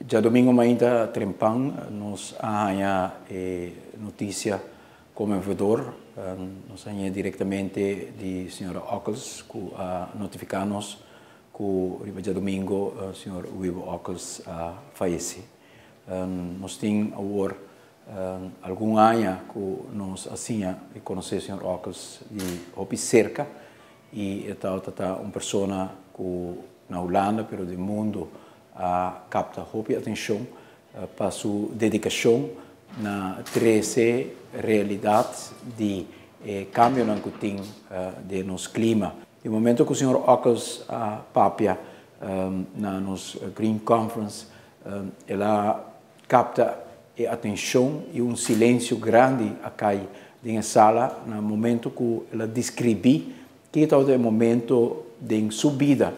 Djadomingo mainta trempan nos a haña e notisia konmovedor. Nos a haña direktamente di señora Ockels ku a notifiká nos ku riba djadomingo señor Wibo Ockels a fayesé. Nos tin awor algun aña ku nos a siña i konosé señor Ockels di hopi serka i e tabata ta un persona ku na Hulanda pero den mundu a kapta hopi atenshon pa su dedikashon na trese realidat di e kambionan ku tin den nos klima. Di momento ku señor Ockels a papia na nos Green Conference, el a kapta e atenshon i un silensio grandi a kai den e sala na momento ku el a deskribí ki tabata e momento den su bida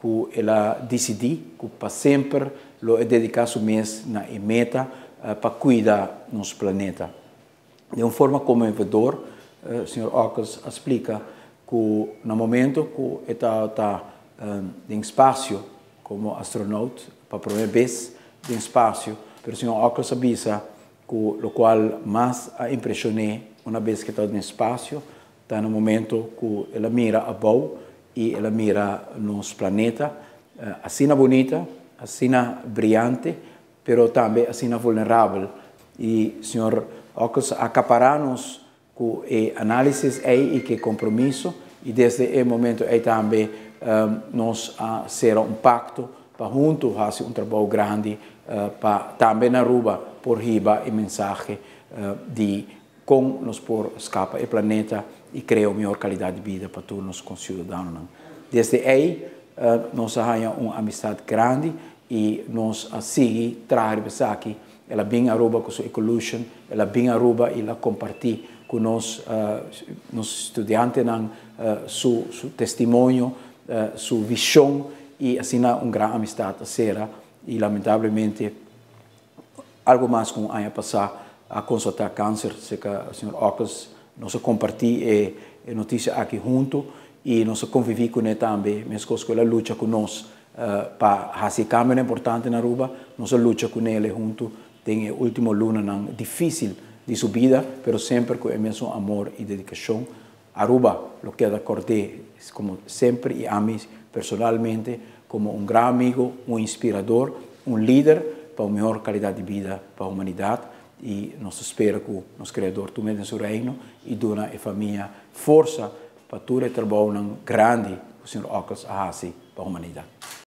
ku el a disidí ku pa semper lo e dediká su mes na e meta pa kuida nos planeta. Den un forma konmovedor, señor Ockels a splika ku na momento ku e tabata den spasio komo astronout pa promé bes den spasio, pero señor Ockels a bisa ku lokual mas a impreshon'é una bes ku e tabata den spasio ta na momento ku el a mira abou i el a mira nos planeta asina bunita, asina briante, pero tambe asina vulnerabel. I señor Ockels a akapará nos ku e análisis ei i ku e kompromiso, i desde e momento ei tambe nos a sera un pakto pa huntu hasi un trabou grandi pa tambe na Aruba por hiba e mensahe di kon nos por skapa e planeta i krea un mihor kalidat di bida pa tur nos konsiudadanonan. Desde ei nos a haña un amistat grandi i nos a sigui traha riba esaki. El a bin Aruba ku su Ecolution, el a bin Aruba i el a kompartí ku nos, nos studiantenan su su testimonio, su vishon i asina un gran amistat a sera i lamentablemente algo mas ku un aña pasá a konstatá kanser serka señor Ockels. Nos a kompartí e e notisia aki huntu i nos a konviví kuné tambe, meskos ku el a lucha ku nos pa hasi e kambionan importante na Aruba, nos a lucha kuné el huntu den e último lunanan difísil di su bida, pero semper ku e mesun amor i dedikashon. Aruba lo keda kord'é komo semper i ami personalmente komo un gran amigo, un inspirador, un lider pa un mihor kalidat di bida pa humanidat i nos ta spera ku nos Kreador tum'é den su reino i duna e famia forsa pa tur e trabounan grandi ku señor Ockels a hasi pa humanidat.